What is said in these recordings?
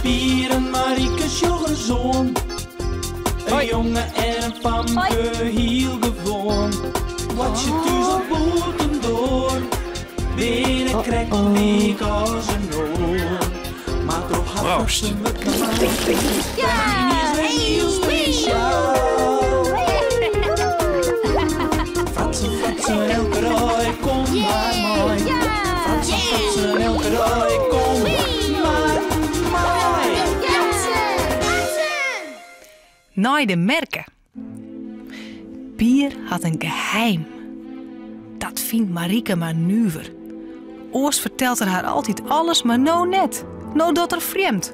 Pier en Marieke sjoch ris oan. In jonge en in famke, hiel gewoan. Boartsje thús of bûtendoar, binne krekt lyk as in oar. Mar troch har Proost. fratsen wurdt it yniens wer hiel spesjaal. Fratsen, fratsen, elke dei, kom mar mei. Fratsen, fratsen, elke dei, kom mar mei. Nei de merke. Pier hat in geheim. Dat fynt Marieke mar nuver. Oars fertelt er har altyd alles, mar no net. No docht er frjemd.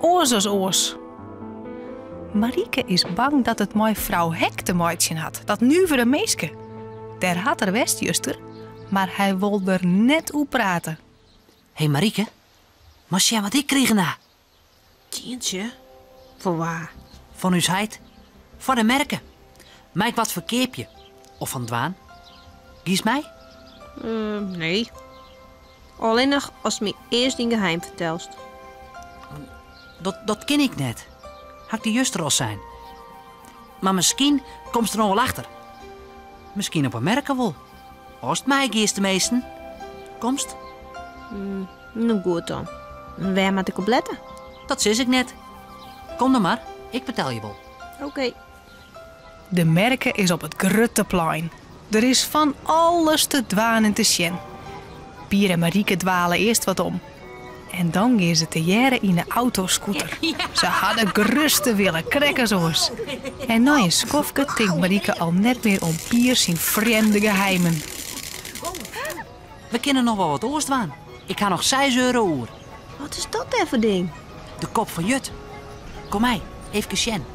Oars as oars. Marieke is bang dat it mei frou Hek te meitsjen hat, dat nuvere minske. Dêr hat er west juster, mar hy wol der net oer prate. Hé Marieke, moatst sjen wat ik krigen ha. Tientsje? Foar wa? Fan ús heit. Foar de merke. Mei ik wat ferkeapje? Of fan dwaan? Giest mei? Nee. Allinnich ast my earst dyn geheim fertelst. Dat, dat kin ik net. Ha ik dy juster al sein. Mar miskien komst der no wol achter. Miskien op 'e merke wol. Ast meigiest teminsten. Komst? No goed dan. Wêr moat ik op lette? Dat sis ik net. Kom dan mar, ik betelje wol. Oké. De merke is op it grutte plein. Der is fan alles te dwaan en te sjen. Pier en Marieke dwale earst wat om. En dan gean se tegearre yn 'e autoscooter. Se ha de grutste wille, krekt as oars. En nei in skoftke tinkt Marieke al net mear oan Pier syn frjemde geheimen. We kinne noch wol wat oars dwaan. Ik ha noch seis euro oer. Wat is dat dêr foar ding? De kop fan Jut. Kom mei, eefkes sjen.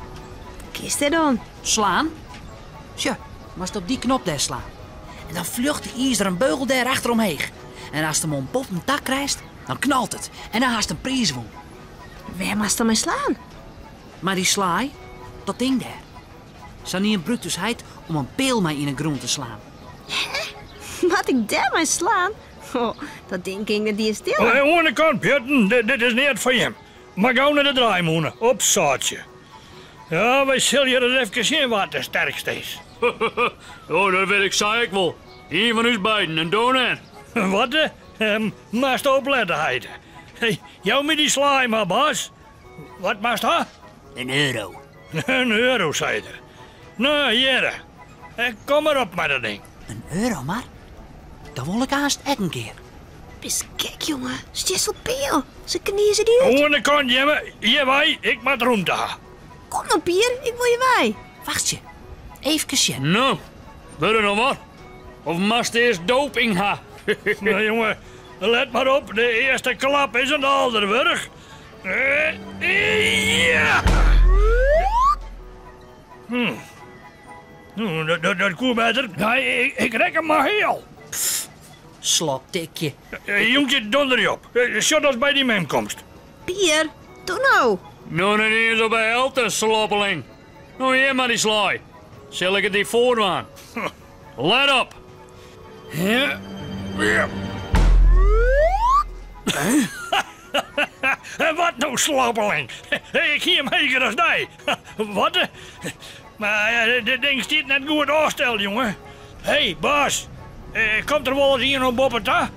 Kinst dêr dan? Slaan? Sjoch, moatst op dy knop dêr slaan. En dan fljocht de izeren beugel dêr achter omheech. En ast him oan boppen ta krijst, dan knalt it. En dan hast in priis wûn. Wêr moatst dan mei slaan? Mei dy slaai, dat ding dêr. Sa'n ien brûkt ús heit om in peal mei yn 'e grûn te slaan. Hè? Moat ik dêr mei slaan? Oh, dat ding kin ik net iens tille. Oan de kant, pjutten, dit is neat foar jim. Mar gau nei de draaimûne, op sâltsje. Ja, wy sille hjir ris efkes sjen wa't de sterkste is. Oh, dat wit ik sa ek wol. Ien fan ús beiden en do net. Wat? Moatst oplette, heite. Jou my dy slaai mar, Bas. Wat moatst ha? In euro. In euro, seit er. No, hjirre. Kom mar op mei dat ding. In euro mar? Dan wol ik aanst ek in kear. Bist gek, jonge. Stjitst wol peal. Se knize dy út. Oan de kant, jimme. Hjirwei, ik moat rûmte ha. Kom no, Pier. Ik wol hjirwei. Wachtsje. Eefkes sjen. No, wurdt it noch wat? Of moatst earst doping ha? No, jonge, let mar op. De earste klap is in daalder wurdich. Ja! Dat, dat koe better. Nee, ik, ik rek him mar heal. Sloptikje. Jonkje, donder je op. Sjoch datst by dyn mem komst. Pier, doe no. No net iens op de helte, sloppeling. No hjir mar dy slaai. Sil ik it dy foardwaan. Let op. Ja. Ja. Wat no, sloppeling? Ik hie him heger as dy. Wat? Mar dit ding stiet net goed ôfsteld, jonge. Hé, Bas, komt der wolris ien oan boppe ta?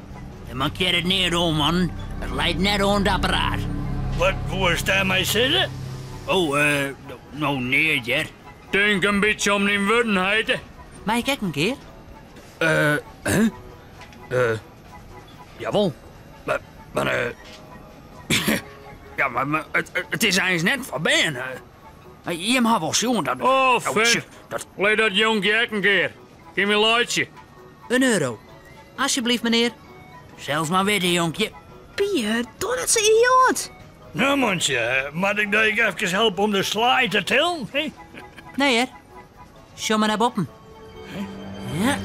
Der mankearret neat oan, man. It leit net oan it apparaat. Wat wolst dêrmei sizze? Oh, no neat, hear. Tink in bytsje om dyn wurden, heite. Mei ik ek in kear? Huh? Jawol. Mar, mar ja, mar, mar it, it is eins net foar bern. Jim ha wol sjoen dat... Oh, fint. Dat... Lit dat jonkje ek in kear. Kin wy laitsje. In euro. Asjebleaft, menear. Sels mar witte, jonkje. Pier, doch net sa idioat. No, mantsje, moat ik dy ek efkes helpe om de slaai te tillen? Nee, hear. Sjoch mar nei boppen. Ja.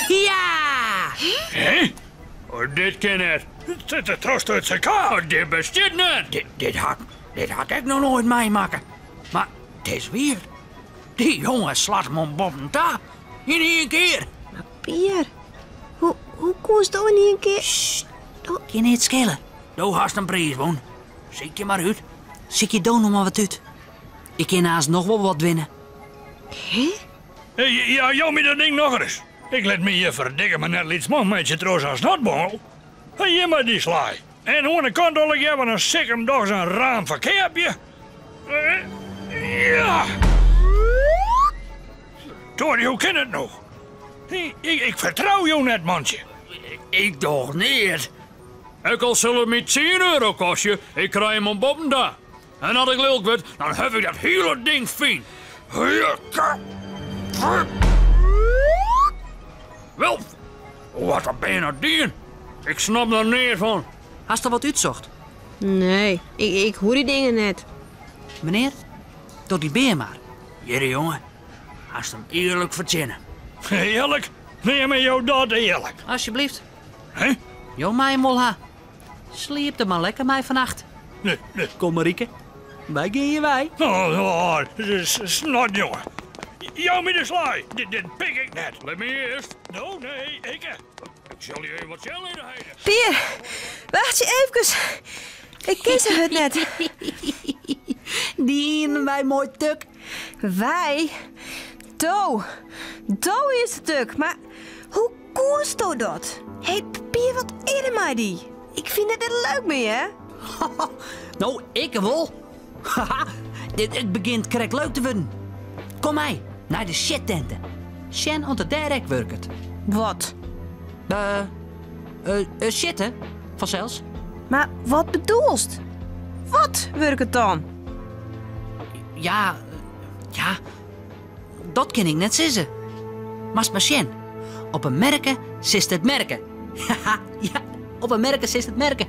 Ja! Hè? Oh, dit kin net. Dit trost út syn kaart. Oh, dit bestiet net. Dit, dit ha, dit ha ik ek noch noait meimakke. Mar it is wier. Dy jonge slacht him oan boppen ta. Yn ien kear. Mar Pier, hoe, hoe koest do yn ien kear... Sst. Kin neat skele. Do hast in priis wûn. Sykje mar út. Sykje do noch mar wat út. Ik kin aanst noch wol wat winne. Hè? Ja, jou my dat ding nochris. Ik lit my hjir ferdikke mar net lytsman meitsje troch sa'n snotbongel. Hjir mei dy slaai. En oan de kant allegear, want dan sil ik him dochs in raam ferkeapje. Ja! Tori, hoe kin it no? Ik fertrou jo net, mantsje. Ik doch neat. Ek al sil it my tsien euro kostje, ik krij him oan boppen ta. En as ik lilk wurd, dan hef ik dat hiele ding fyn. Wel, hoe hat dat bern dat dien? Ik snap der neat fan. Hast al wat útsocht? Nee, ik, ik hoor die dingen net. Menear, doch dy bear mar. Hjirre, jonge, hast him earlik fertsjinne. Earlik? Neame jo dat earlik? Alsjeblieft. Hè? Jo meie him wol ha. Sliep der mar lekker mei fannacht. Nee, nee. Kom Marieke, wy gean hjir wei. Oh, oh, snot, jonge. Jou my de slaai. Dit, dit pik ik net. Lit my earst. No, nee, ik. Ik sil je even wat sjen litte, heide. Pier, wachtsje eefkes. Ik kin sa hurd net. Dienen wy moai tuk. Wy? Do. Do is de tuk. Mar hoe koesto dat? Hé, Pier, wat is der mei dy? Ik fyn it net leuk mear, hè? No, ik wol. Haha, dit it begjint krekt leuk te wurden. Kom mei, nei de sjittinte. Sjen oft it dêr ek wurket. Wat? Eh, eh, sjitte, fansels. Mar wat bedoelst? Wat wurket dan? Ja, ja, dat kin ik net sizze. Moatst mar sjen. Op 'e merke sitst it merke. Haha, ja, op 'e merke sitst it merke.